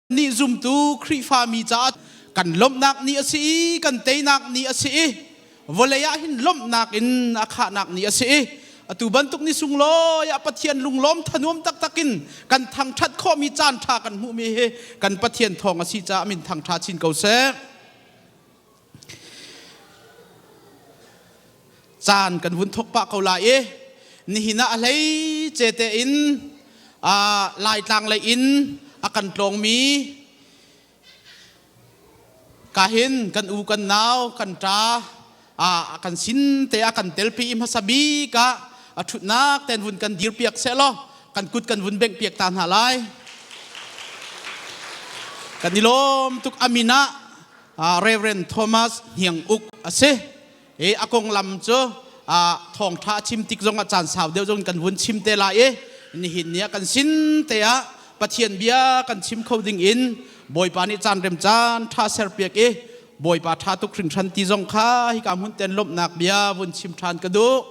Nih zumtu Khrihfami caah kan lawmhnak ni a si i kan teinak ni a si i vawlei ah hin lawmhnak in a khahnak ni a si i atu bantuk ni sunglawi ah Pathian lunglawm thanuam taktak in kan thangṭhat khawhmi caan ṭha kan hmuhmi hi kan Pathian thawng a si caah min thangṭha chin ko seh. Caan kan vun thok pah ko lai i nihin ah a hlei ce tein Laitlang lei in a kan tlawngmi kahin kan u kan nau kan ṭa kan sin te a kan telpi i hmasa bik ah a ṭhutnak ten vun kan dir piak seh law kan kut kan vun bengh piak ta hna lai. Kan i lawm tuk amin ah Reverend Thomas Hniang Uk a si. I a konglam cu thawngṭha a chim tik zongah caan sau deuh zong kan vun chim te lai i nihin ni ah kan sin te ah Pathian bia kan chim kho ding in Bawipa nih caan rem caan ṭha serpiak i Bawipa ṭha tuk hringhran ti zong kha hika hmun ten lawmhnak bia vun chim ṭhan ka duh.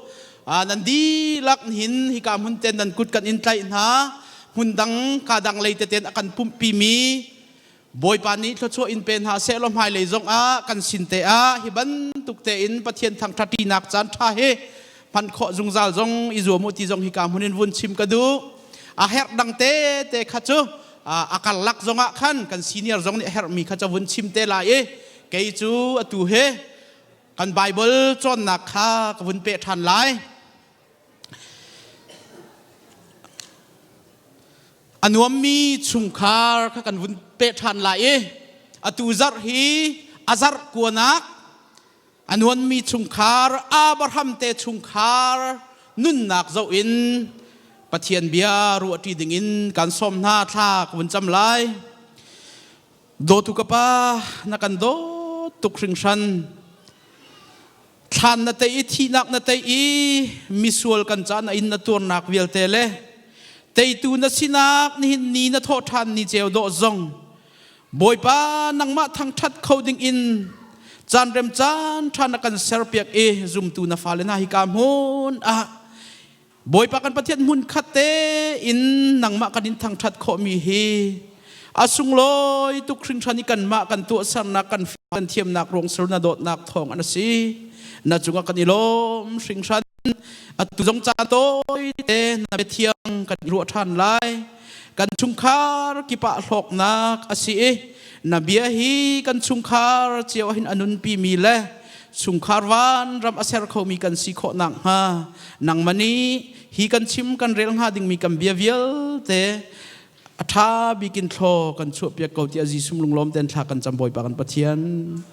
Nan dihlak hin hika hmun ten nan kut kan in tlaih hna. Hmun dang ka dang lei teten a kan pumhpi mi Bawipa nih thluachuah in pe hna seh law hmailei zong ah kan sin te ah hi bantuk tein Pathian thangṭhatṭinak caan ṭha hi hman khawh zungzal zong i zuam u ti zong hika hmun in vun chim ka duh. A herh dang te te kha cu a karlak zong ah khan kan senior zong nih a herhmi kha cu vun chim te lai i kei cu atu hi kan Bible cawnnak kha ka vun peh ṭhan lai. A nuammi chungkhar kha kan vun peh ṭhan lai i atu zarh hi a zarh kuanak a nuammi chungkhar Abraham te chungkhar nunnak zoh in Pathian bia ruahṭi dingin kan sawm hna thla ka vun cam lai. Dawtu ka pa na kan dawt tuk hringhran. Thlan na tei i thihnak na tei i misual kan ca na in na tuarnak vialte le teitu na sinak nihin ni na thawh ṭhan ni ceu dawh zong Bawipa nangmah thangṭhat kho ding in caan rem caan ṭha na kan serpiak i zumtu na fale hna hika hmun ah Bawipa kan Pathian hmun khat tein nangmah kan in thangṭhat khawhmi hi a sunglawi tuk hringhran i kanmah kan tuahsernak kan kan thiamnak ruang ser na dawtnak thawng an si. Na cungah kan i lawm hringhran. Atu zong caan tawi te na biathiang kan i ruah ṭhan lai. Kan chungkhar kip ah hlawknak a si i na bia hi kan chungkhar cio hin a nunpi mi le chungkhar van ram a ser khomi kan si khawh nakhnga nangmah nih hi kan chim kan rel hnga dingmi kan bia vialte a ṭha bikin thlaw kan chuahpiak ko tiah Jesuh lunglawm ten thla kan cam Bawipa kan Pathian.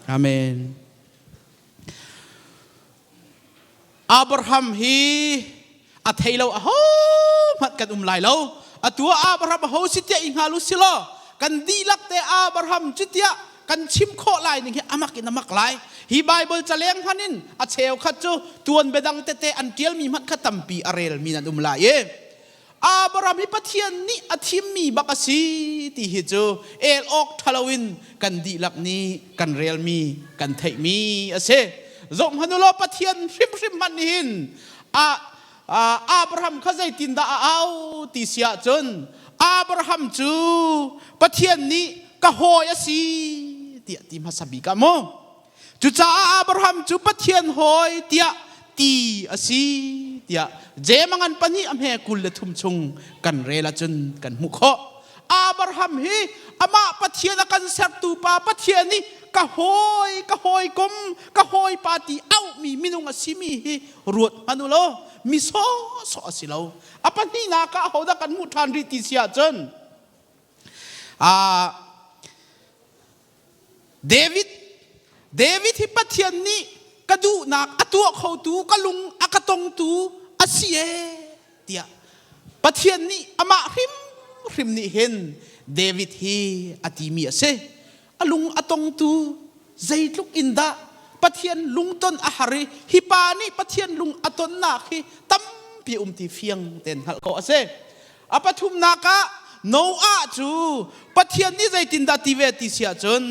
Amen. Abraham hi a thei lo aho hmanh kan um lai lo. Atu ah Abraham aho si tiah i hngal u si law kan dihlak te Abraham cu tiah kan chim khawh lai ning hi amak in amak lai. Hi Bible caleng hman in a cheukhat cu tuan biadang tete an ṭialmi hmanh kha tampi a relmi nan um lai i Abraham hi Pathian nih a thimmi bak a si ti hi cu el awk ṭha loin kan dihlak nih kan relmi kan theihmi a si. Zohhmanh u law Pathian hrimhrim hmanh nih hin a Abraham kha zeitindah a au ti si ahcun Abraham cu Pathian nih ka hawi a si tiah ti hmasa bik ah mu. Cucaah Abraham cu Pathian hawi tiah ti a si tiah Jemangan pahnih a hme 23 chung kan rel ahcun kan hmuh khawh. Abraham hi amah Pathian a kan sertu pa Pathian nih ka hawi, ka hawikom, ka hawipa ti auhmi minung a simi hi ruat hmanh u law mi sawhsawh a si lo. A pahnihnak ah ahodah kan hmuh ṭhan rih ti si ahcun David David hi Pathian nih ka duhnak a tuah khotu ka lung a ka tongtu a si ee tiah Pathian nih amah hrimhrim nih hin David hi a timi a si. A lung a tongtu zeitluk in dah Pathian lungton a har i hi pa nih Pathian lung a tonnak hi tampi um ti fiang tein hngalh khawh a si. A pathumnak ah Noah cu Pathian nih zeitindah ti ve ti si ahcun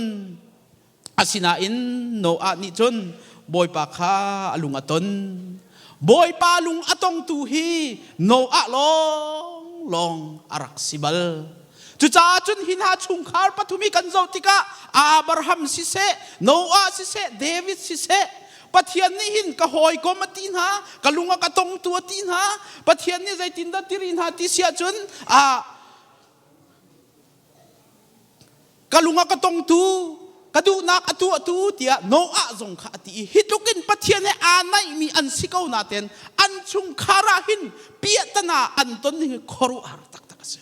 asinain Noah nih cun Bawipa kha a lung a ton. Bawipa lung a tongtu hi Noah lawnglawng a rak si bal. Cucaah cun hi hna chungkhar pathum hi kan zoh tikah Abraham siseh, Noah siseh, David siseh, Pathian nih hin ka hawikom a ti hna, ka lung a ka tongtu a ti hna. Pathian nih zeitindah ti rih hna ti si ahcun ka lung a ka tongtu, ka duhnak a tuahtu tiah Noah zong kha a ti i hi tluk in Pathian he aa naihmi an si ko nain an chungkhar ah hin piahtana an ton ning hi khuaruahhar taktak a si.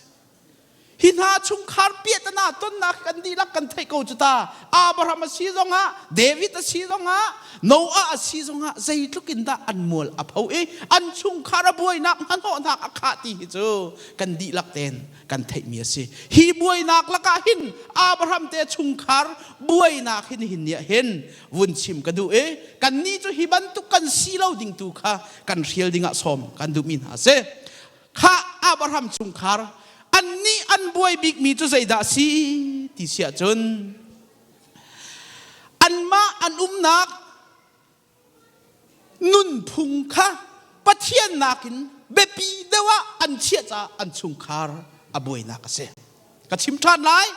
Hi hna chungkhar piahtana tonnak kan dihlak kan theih ko cu ta. Abraham a si zongah, David a si zongah, Noah a si zongah zeitluk in dah an mual a pho i an chungkhar a buainak hnahnawhnak a khah ti hi cu kan dihlak tein kan theihmi a si. Hi buainak lakah hin Abraham te chungkhar buainak hin hin nih hin vun chim ka duh i kannih cu hi bantuk kan si lo ding tu kha kan hrial dingah sawm kan duhmi hna a si. Kha Abraham chungkhar annih an buai bikmi cu zeidah a si ti si ahcun anmah an umnak nunphung kha Pathian nakin biapi deuh ah an chiah caah an chungkhar a buainak a si. Ka chim ṭhan lai.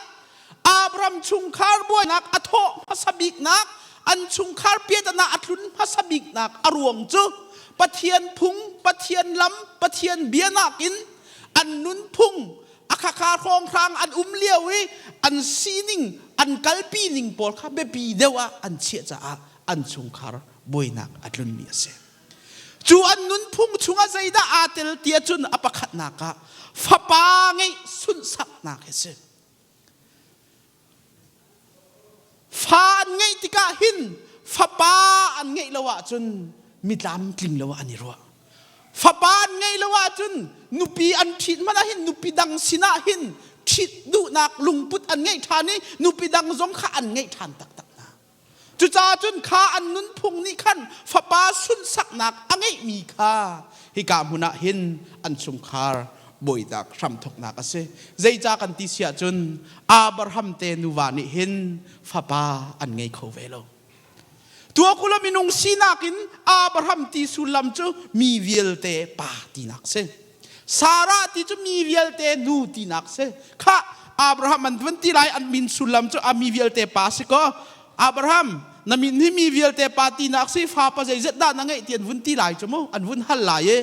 Abraham chungkhar buainak a thawh hmasa biknak, an chungkhar piatana a tlun hmasa biknak a ruang cu Pathian phung, Pathian lam, Pathian bia nakin an nunphung a khakha hrawnghrang an um lio i an sining, an kalpi ning pawl kha biapi deuh ah an chiah caah an chungkhar buainak a tlunmi a si. Cu an nunphung chungah zeidah aa tel ti ahcun a pakhatnak ah fapa ngeih sunhsaknak hi a si. Fa an ngeih tikah hin fapa an ngeih lo ahcun mi tlamtling lo ah an i ruah. Fapa an ngeih lo ahcun nupi an ṭhit hmanh ah hin nupi dang sinah hin ṭhit duhnak lungput an ngeih ṭhan i nupi dang zong kha an ngeih ṭhan taktak hna. Cucaah cun kha an nunphung nih khan fapa sunhsaknak a ngeihmi kha hika hmun ah hin an chungkhar bawinak hramthawknak a si. Zeicah kan ti si ahcun Abraham te nuva nih hin fapa an ngei kho ve lo. Tuakula minung sinak in Abraham ti sullam cu mi vialte pa tinak si. Sarah ti cu mi vialte nu tinak si. Khah Abraham an vun ti lai an min sullam cu a mi vialte pa si ko. Abraham na min hi mi vialte pa tinak si fa pa zeizat dah na ngeih ti an vun ti lai cu mu an vun hal lai i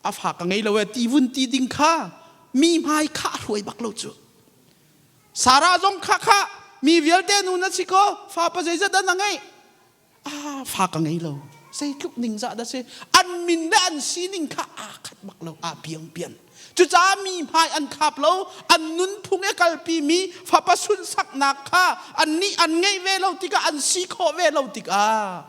a fa ka ngei lo e ti vun ti ding kha mi hmai kha a hruai bak lo cu. Sarah zong kha kha mi vialte nu na si ko fa pa zeizat dah na ngeih ah fa ka ngei lo zeitluk ningzah dah si an min le an sining kha aa khat bak lo aa piang pian cucaah mi hmai an khap lo an nunphung e kalpi mi fapa sunsaknak kha an nih an ngeih ve lo tikah an si khawh ve lo tikah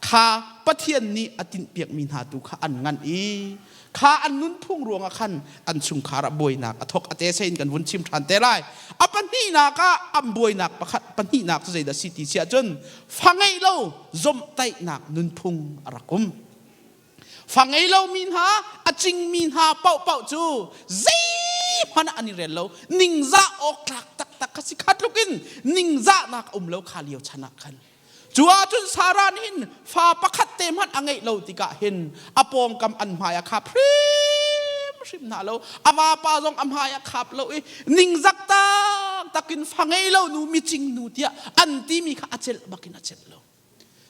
kha Pathian nih a tinhpiakmi hna tu kha an nganh i kha an nunphung ruangah khan an chungkhar ah buainak a thawk a te sein kan vun chim ṭhan te lai a pahnihnak ah an buainak pakhat pahnihnak cu zeidah si ti si ahcun fa ngeih lo zomhtaihnak nunphung a rak um fa ngei lomi hna a cingmi hna paohpaoh cu zeihmanh ah an i rel lo ningzah awk tlak taktak kha si kha tluk in ningzahnak a um lo kha lio chan ah khan Cu ahcun Sarah nih hin fa pakhat te hmanh a ngeih lo tikah hin a pawngkam an hmai a khap hrimhrim hna lo. A vapa zong a hmai a khap lo i ningzak taktak in fa ngei lo nu micing nu tiah an timi kha a celh bakin a celh lo.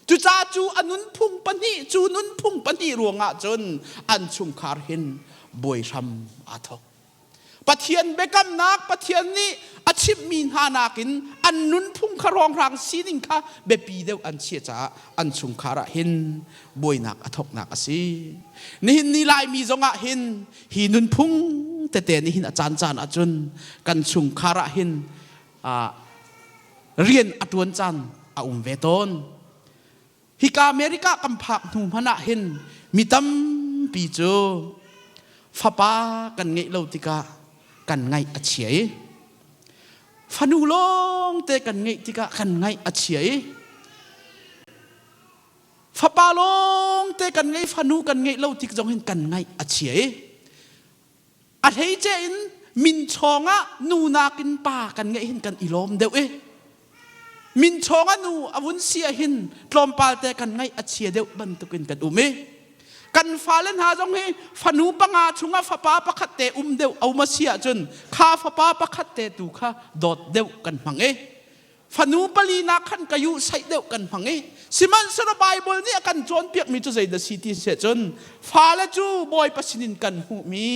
Cucaah cu a nunphung pahnih cu nunphung pahnih ruangah cun an chungkhar hin buai hram aa thawk. Pathian biakamnak Pathian nih a chimhmi hna nakin an nunphung kha rawnghrang sining kha biapi deuh an chiah caah an chungkhar ah hin buainak a thawknak a si. Nihin ni Laimi zongah hin hi nunphung tete nih hin a caancaan ahcun kan chungkhar ah hin rian a ṭuan caan a um ve tawn. Hika America kan phak hnu hmanh ah hin mi tampi cu fapa kan ngeih lo tikah kan ngaih a chia i fanu lawngte kan ngeih tikah kan ngaih a chia i fapa lawngte kan ngeih fanu kan ngeih lo tik zong hin kan ngaih a chia i A hleice in minchawng ah nu nakin pa kan ngeih hin kan i lawm deuh i minchawng ah nu a vun si ah hin tlawmpal te kan ngaih a chia deuh bantukin kan um i. Kan fale hna zong hi fanu panga chungah fapa pakhat te um deuh a um a si ahcun kha fapa pakhat te tu kha dawt deuh kan hmang i fanu pali nak khan ka yu saih deuh kan hmang i sihmanhsehlaw Bible nih a kan cawnpiakmi cu zeidah si ti si cun fale cu Bawipa sinin kan hmuhmi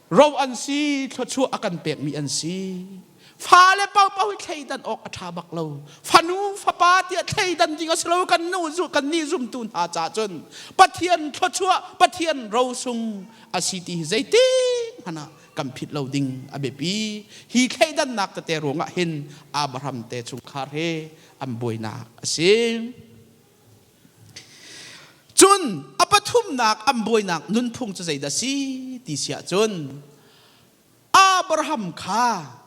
ro an si thluachuah a kan pekmi an si. Fale paohpaoh hi thleidan awk a ṭha bak lo. Fanu fapa tiah thleidan ding a si lo kan nu zu kan nih zumtu hna ca cun Pathian thluachuah Pathian rosung a si ti hi zeitik hmanh ah kan phit lo ding a biapi. Hi thleidannak tete ruangah hin Abraham te chungkhar he an buainak a si. Cun a pathumnak an buainak nunphung cu zeidah si ti si ahcun Abraham kha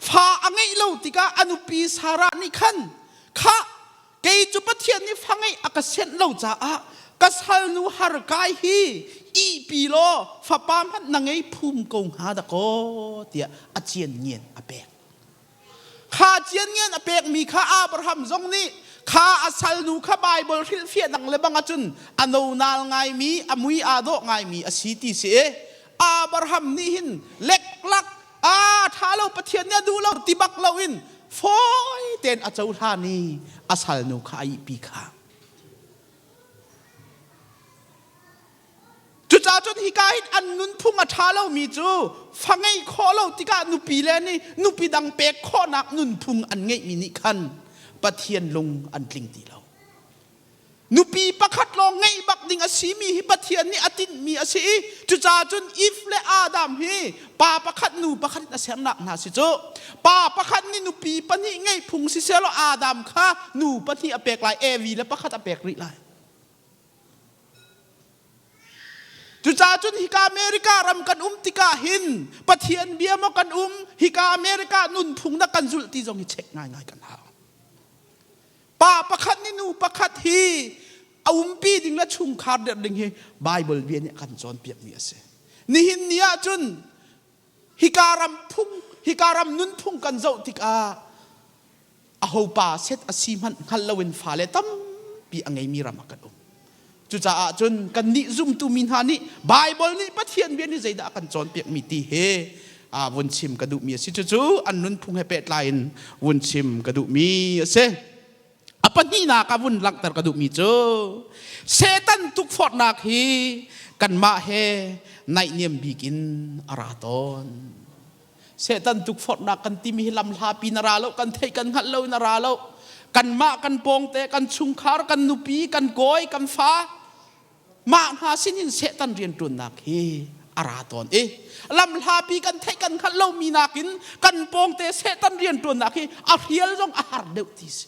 fa a ngeih lo tikah a nupi Sarah nih khan khah kei cu Pathian nih fa ngeih a ka senh lo caah ka salnu Harkai hi ihpi law fapa hmanh na ngei phum ko hnga dakaw tiah a cianngian a pek. Kha cianngian a pekmi kha Abraham zong nih kha a salnu kha Baibal hrilhfiah dang le bang ahcun a nonal ngaimi, a mui aa dawh ngaimi a si ti si i Abraham nih hin leklak aa ṭha lo Pathian nih a duh lo ti bak loin fawi tein a cohlan i a salnu kha a ihpi kha. Cucaah cun hika hin an nunphung a ṭha lomi cu fa ngeih khawh lo tikah nupi le nih nupi dang pek khawhnak nunphung an ngeihmi nih khan Pathian lung an tling ti lo. Nupi pakhat lawng ngeih bak ding a simi hi Pathian nih a tinhmi a si i cucaah cun Eve le Adam hi pa pakhat nu pakhat in a sernak hna si cu. Pa pakhat nih nupi pahnih ngeih phung si sehlaw Adam kha nu pahnih a pek lai, Evi le pakhat a pek rih lai. Cucaah cun hika America ram kan um tikah hin Pathian bia maw kan um hika America nunphung na kan zulh ti zong hi check ngaingai kan hau. Pa pakhat nih nu pakhat hi a umpi ding le chungkhar dirh ding hi Bible bia nih a kan cawnpiakmi a si. Nihin ni ah cun hika ram phung hika ram nunphung kan zoh tikah aho pa set a si hmanh hngal loin fale tampi a ngeimi ram ah kan um. Cucaah cun kannih zumtu mi hna nih Baibal nih Pathian bia nih zeidah a kan cawnpiakmi ti he vun chim ka duhmi a si. Cucu an nunphung he pehtlai in vun chim ka duhmi a si. A pahnihnak ah vun langhter ka duhmi cu Satan tukforhnak hi kanmah he naihniam bik in a ra tawn. Satan tukforhnak kan timi hi lamhlapi na ra lo, kan theih kan hngalh lo na ra lo. Kanmah kan pawngte, kan chungkhar, kan nupi, kan kawi, kan fa, mah hna sinin Satan rianṭuannak hi a ra tawn i lamhlapi kan theih kan hngalh lomi nakin kan pawngte Satan rianṭuannak hi a hrial zong a har deuh ti si.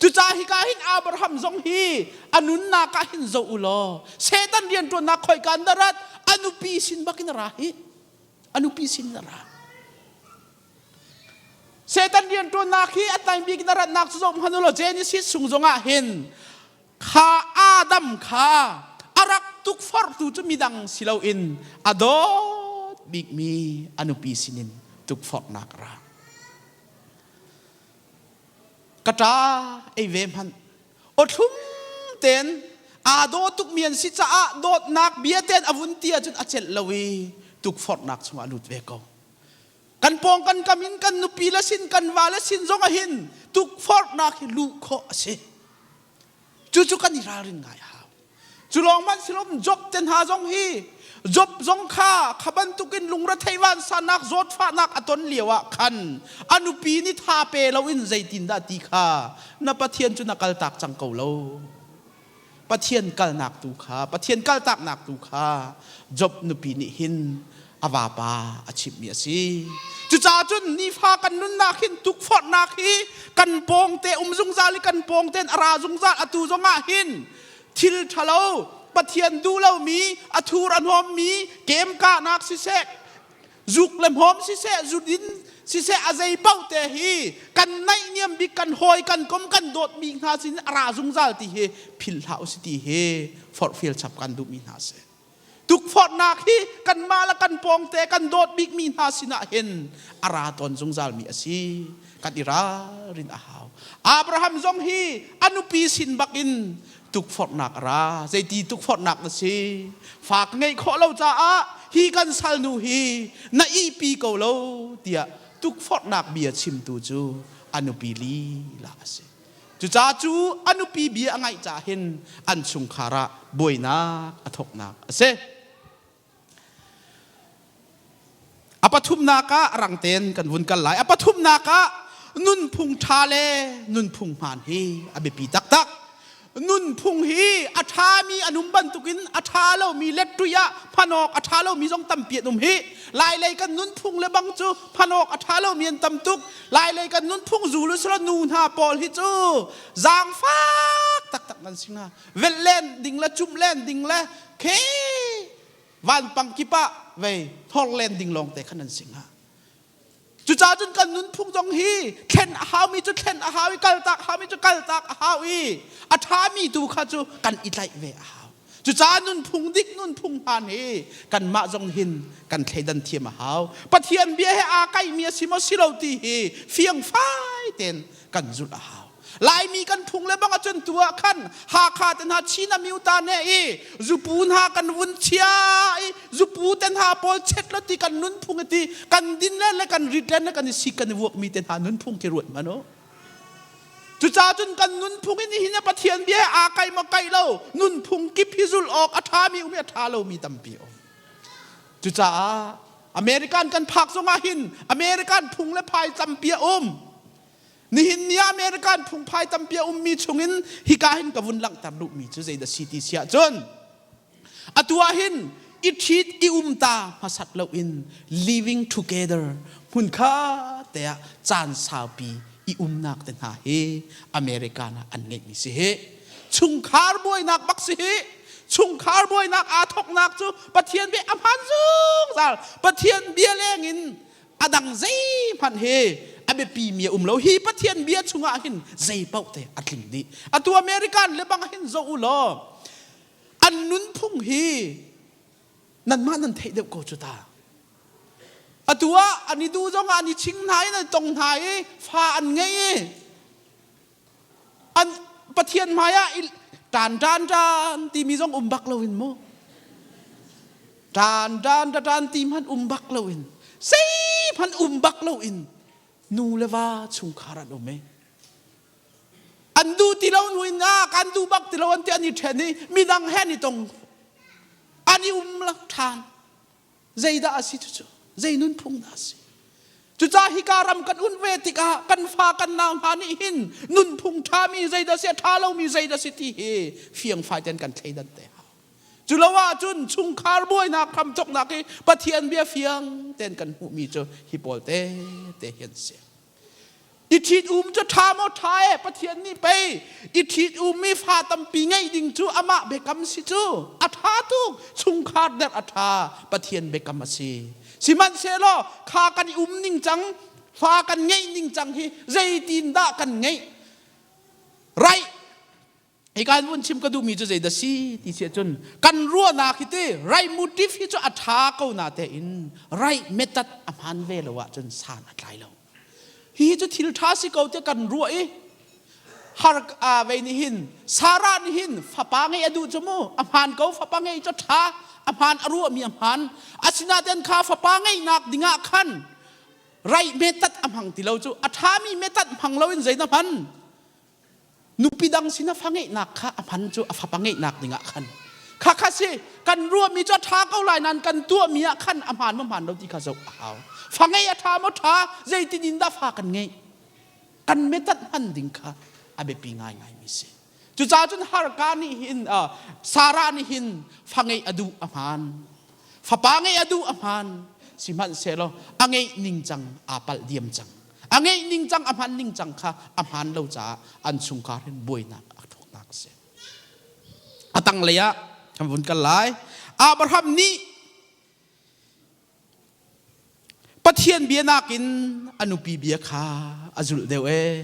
Cucaah hika hin Abraham zong hi a nunnak ah hin zoh u law Satan rianṭuannak khoika in dah rat a nupi sin bakin a ra hi. A nupi sin in a ra. Satan rianṭuannak hi a time bik in a ratnak cu zoh hmanh u law Genesis chung zongah hin kha Adam kha a rak tukforhtu cu midang si loin a dawt bikmi a nupi sinin tukforhnak a ra. Ka ṭa ei ve hmanh awthlum tein aa daw tukmi an si caah dawtnak bia tein a vun ti ahcun a celh lo i tukforhnak chungah a lut ve ko. Kan pawng kan kam in kan nupi le sin kan va le sin zong ah hin tukforhnak hi luh khawh a si. Cucu kan i ralrin ngai a hau. Cu lawng hmanh si loin Job te hna zong hi Job zong kha kha bantukin lungrethei vansannak zawtfahnak a ton lio ah khan a nupi nih tha pe loin zeitindah ti kha na Pathian cu na kaltak cang ko lo. Pathian kalnak tu kha Pathian kaltaknak tu kha Job nupi nih hin a vapa a chimhmi a si. Cucaah cun nifa kan nunnak hin tukforhnak hi kan pawngte um zungzal i kan pawngte in a ra zungzal atu zongah hin thil ṭhalo Pathian duh lomi a thur a hnawmmi kemkahnak siseh zuk le hmawm siseh zudin siseh a zei paoh te hi kan naihniam bik kan hawi kan kom kan dawtmi hna sin a ra zungzal ti hi philh hlah usih ti hi forhfial chap kan duhmi hna si. Tukforhnak hi kanmah le kan pawngte kan dawt bikmi hna sinah hin a ra tawn zungzalmi a si. Kan i ralrin a hau. Abraham zong hi a nupi sin bakin tukforhnak a ra. Zeiti tukforhnak na si? Fa ka ngeih khawh lo caah hi kan salnu hi na ihpi ko lo tiah tukforhnak bia chimtu cu a nupi lila a si. Cucaah cu a nupi bia a ngaih caah hin an chungkhar ah buainak a thawknak a si. A pathumnak ah rang tein kan vun kal lai. A pathumnak ah nunphung ṭha le nunphung hmaan hi a biapi taktak. Nunphung hi a ṭhami an um bantukin a ṭha lomi lettui ah hman awk a ṭha lomi zong tampi an um hi. Lailei kan nunphung le bang cu hman awk a ṭha lomi an tam tuk. Lailei kan nunphung zul usila nu hna pawl hi cu zaangfak taktak nan si hnga. Velh len ding le cumh len ding le khe vanpang kip ah vei thor len ding lawng te khan an si hnga. Cucaah cun kan nunphung zong hi thlen a haumi cu thlen a hau i kaltak haumi cu kaltak a hau i a ṭhami tu kha cu kan i tlaih ve a hau. Cucaah nunphung dik nunphung hmaan hi kanmah zong hin kan thleidan thiam a hau. Pathian bia he aa kaihmi a si maw si lo ti hi fiangfai tein kan zulh a hau. Laimi kan phung le bang ahcun tu ah khan Hakha te hna Chin Amyota ne i zupu hna kan vun chia i zupu te hna pawl chet lo ti kan nunphung ti kan din le le kan rit le le kan i sik kan i vuak mi te hna nunphung khi ruat hmanh u. Cucaah cun kan nunphung in nihin Pathian bia aa kai maw kai lo nunphung kip hi zulh awk a ṭhami um i a ṭha lomi tampi um. Cucaah American kan phak zongah hin American phung le phai tampi a um. Nihin ni ah American phungphai tampi a ummi chungin hika hin ka vun langhter duhmi cu zeidah si ti si ahcun atu ah hin i ṭhit i um ta hmasat loin living together hmunkhat te ah caan saupi i umnak te hna hi American ah an ngeihmi si hi. Chungkhar buainak bak si hi. Chungkhar buainak aa thawknak cu Pathian bia a hmaan zungzal. Pathian bia lengin a dang zeihmanh hi a biapi mi a um lo. Hi Pathian bia chungah hin zei paoh te a tling dih. Atu American le bang hin zoh u law an nunphung hi nanmah nan theih deuh ko cu ta. Atu ah an i duh zong ah an i ching hna i an i tong hna i fa an ngei i an Pathian hmai ah tan tan tan timi zong um bak loin mu tan tan tan ti hmanh um bak loin sei hmanh um bak loin nu le va chungkhar an um e an duh ti lo nu in ah kan duh bak ti lo an ti an i ṭhen i midang he an i tong an i um lo ṭhan Zeidah a si cucu? Zei nunphung dah a si? Cucaah hika ram kan un ve tikah kan fa kan nau hna nih hin nunphung ṭhami zeidah si a ṭha lomi zeidah si ti hi fiangfai tein kan thleidan te hau. Cu lo ahcun chungkhar buainak hramthawknak hi Pathian bia fiang tein kan hmuhmi cu hi pawl te te hi an si. I ṭhit um cu ṭha maw ṭha e Pathian nih pei i ṭhit ummi fa tampi ngeih ding cu amah biakam si cu a ṭha tuk chungkhar derh a ṭha Pathian biakam a si sihmanhsehlaw kha kan i um ning cang fa kan ngeih ning cang hi zeitin dah kan ngeih right Hika in vun chim ka duhmi cu zeidah si ti si ahcun kan ruahnak hi ti right motive hi cu a ṭha ko na tein right method a hmaan ve lo ahcun san a tlai lo. Hi cu thil ṭha si ko tiah kan ruah i har a vei nih hin Sarah nih hin fapa ngeih a duh cu mu a hmaan ko fapa ngeih cu ṭha a hmaan a ruahmi a hmaan asinain kha fapa ngeihnak dingah khan right method a hmang ti lo cu a ṭhami method hmang loin zei na hman Nupi dang sin a fa ngeihnak kha a hman cu a fapa ngeihnak dingah khan kha kha si kan ruahmi cu a ṭha ko lai nain kan tuahmi ah khan a hmaan maw hmaan lo ti kha zoh a hau. Fa ngeih a ṭha maw ṭha zeitin in dah fa kan ngeih kan method hman ding kha a biapi ngaingaimi si. Cucaah cun Harka nih hin Sarah nih hin fa ngeih a duh a hmaan. Fapa ngeih a duh a hmaan. Sihmanhsehlaw a ngeih ningcang aa palh diam cang. A ngeih ningcang a hman ningcang kha a hmaan lo caah an chungkhar hin buainak a thawknak a si. A tanglei ah kan vun kal lai. Abraham nih Pathian bia nakin a nupi bia kha a zulh deuh ee.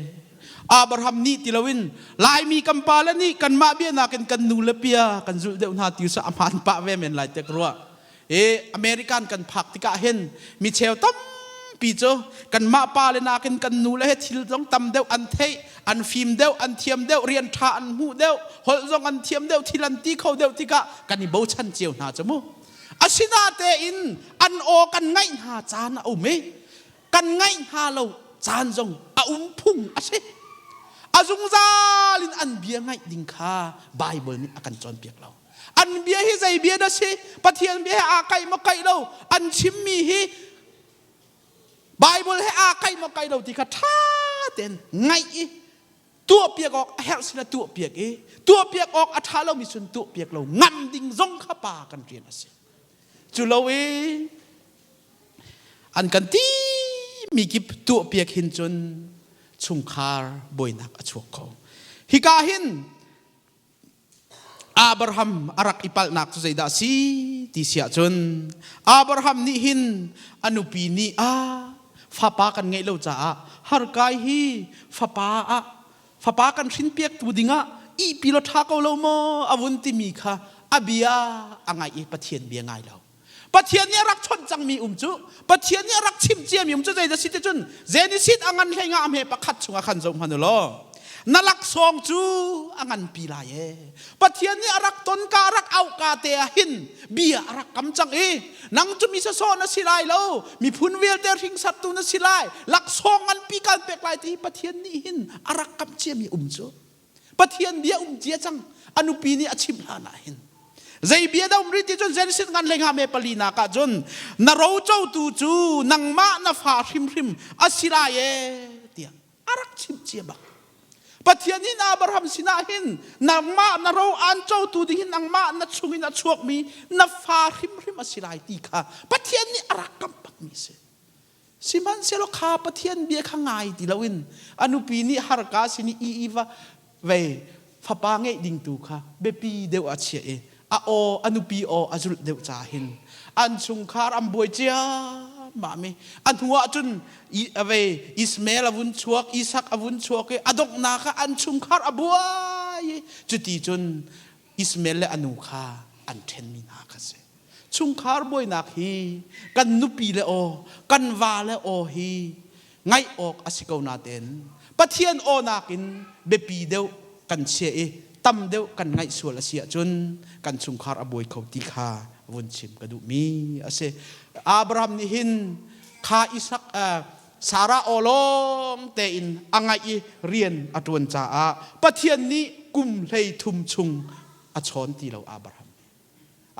Abraham nih ti loin Laimi kan pale nih kanmah bia nakin kan nu le pia kan zulh deuh hna ti sa a hmaan pah ve men lai te ka ruah. E American kan phak tikah hin mi cheu tampi cu kanmah pa le nakin kan nu le he thil zong tam deuh an theih, an fim deuh, an thiam deuh, rian ṭha an hmuh deuh, holh zong an thiam deuh, thil an ti kho deuh tikah kan i bochan cio hna cu mu. Asinatein an aw kan ngaih hna caan a um i kan ngaih hna lo caan zong a um phung a si. A zungzal in an bia ngaih ding kha Baibal nih a kan cawnpiak lo. An bia hi zei bia dah si? Pathian bia he aa kaih maw kaih lo? An chimmi hi Baibal he aa kaih maw kaih lo ti kha ṭha tein ngaih i tuahpiak awk a herh sin ah tuahpiak i tuahpiak awk a ṭha lomi cun tuahpiak lo ngam ding zong kha pa kan rian a si. Cu lo i an kan ti mi kip tuahpiak hin cun chungkhar buainak a chuak kho. Hika hin Abraham a rak i palhnak cu zeidah a si ti si ahcun Abraham nih hin a nupi nih a fapa kan ngeih lo caah harkai hi fapa ah fapa kan hrinpiaktu dingah ihpi law ṭha ko lo maw a vun timi kha a bia a ngaih i Pathian bia ngai lo. Pathian nih a rak chawnh cangmi um cu Pathian nih a rak chimh ciami um cu zeidah si ti cun Genesis a ngan hlei nga a hme pakhat chungah khan zoh hmanh u law na laksawng cu a nganpi lai e Pathian nih a rak ton ka a rak auh ka te ah hin bia a rak kam cang i nang cu mi sawsawh na si lai lo miphun vialte hringsattu na si lai laksawng nganpi kan pek lai ti Pathian nih hin a rak kam ciami um cu Pathian bia um cia cang a nupi nih a chimh hlan ah hin zei bia dah um rih ti cun Genesis ngan hlei me pali nak ah cun na rocotu cu nangmah na fa hrimhrim a si lai e tiah a rak chimh cia bak Pathian in Abraham sinah hin nangmah na ro an cotu ding hin nangmah na chungin a chuakmi na fa hrimhrim a si lai ti kha Pathian nih a rak kamh bakmi a si. Sihmanhsehlaw kha Pathian bia kha ngai ti loin a nupi nih harka sin i i va vei fapa ngeih ding tu kha biapi deuh a chiah i a aw a nupi aw a zulh deuh ca hin an chungkhar an buai ciammam i a hnu ah cun vei Ismael a vun chuak Isak a vun chuak i a donghnak ah an chungkhar a buai i cuti cun Ismael le a nu kha an ṭhenmi hna kha si. Chungkhar buainak hi kan nupi le aw, kan va le aw hi ngaih awk a si ko natein Pathian aw nakin biapi deuh kan chiah i tam deuh kan ngaih sual a si ahcun kan chungkhar a buai kho ti kha vun chim ka duhmi a si. Abraham nih hin kha Isak Sarah aw lawng tein a ngaih i rian a ṭuan caah Pathian nih kum 33 chung a chawn ti lo Abraham.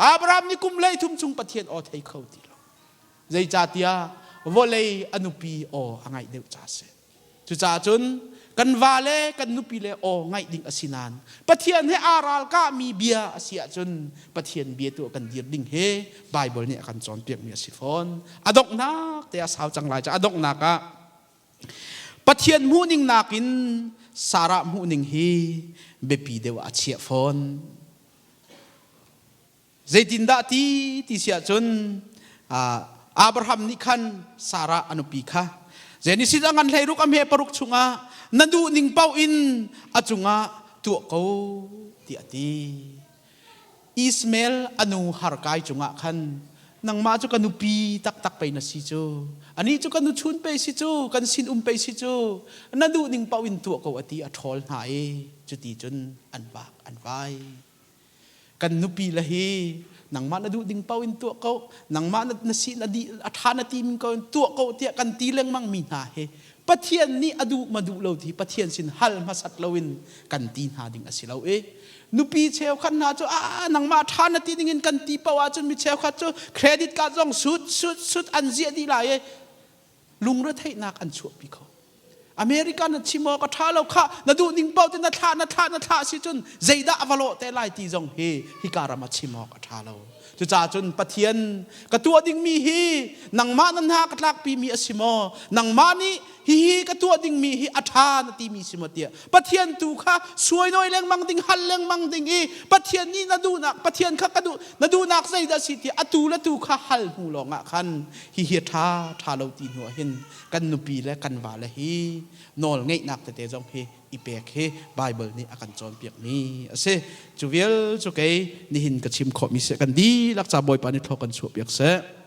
Abraham nih kum 33 chung Pathian aw thei kho ti lo. Zeicahtiah vawlei a nupi aw a ngaih deuh ca a si. Cucaah cun kan va le kan nupi le aw ngaih ding a si nain Pathian he aa ralkahmi bia a si ahcun Pathian bia tu kan dir ding hi Baibal nih a kan cawnpiakmi a si fawn. A donghnak te a sau cang lai ca a donghnak ah Pathian hmuhning nakin Sarah hmuhning hi biapi deuh ah a chiah fawn. Zeitindah ti ti si ahcun Abraham nih khan Sarah a nupi kha Genesis a ngan 16 a hme paruk chungah na duh ning paoh in a cungah tuah ko tiah a ti. Ismael a nu Harkai cungah khan nangmah cu ka nupi taktak pei na si cu anih cu ka nuchun pei si cu kan sin um pei si cu na duh ning paoh in tuah ko a ti a ṭhawl hna i cuti cun an vak an vai. Kan nupi le hi nangmah na duh ding paoh in tuah ko, nangmah na, na si na di a ṭha na ti ko in tuah ko tiah kan ti lengmang mi hna hi Pathian nih a duh ma duh lo ti Pathian sin hal hmasat loin kan ti hna ding a si lo i nupi cheukhat hna cu a nangmah ṭha na ti ding in kan ti paoh ahcun mi cheukhat cu credit card zong sut sut sut an ziah dih lai i lungretheihnak an chuahpi kho. America na chim awk a ṭha lo khah na duh ning paoh te na thlah na thlah na thlah si cun zeidah a va lawh te lai ti zong hi hika ram ah chim awk a ṭha lo. Cucaah cun Pathian ka tuah dingmi hi nangmah na hna ka tlakpimi a si maw? Nangmah nih hihi ka tuah dingmi hi a ṭha na timi si maw tiah Pathian tu kha suainawi lengmang ding hal lengmang ding i Pathian nih na duhnak Pathian kha ka duh na duhnak zeidah si tiah atu le tu kha hal hnu lawngah khan hihi a ṭha ṭha lo ti hnu ah hin kan nupi le kan vale hi nawl ngeihnak tete zong hi i pek hi Bible nih a kan cawnpiakmi a si. Cu vial cu kei nihin ka chim khawhmi seh kan dihlak ca Bawipa nih thlaw kan chuahpiak seh.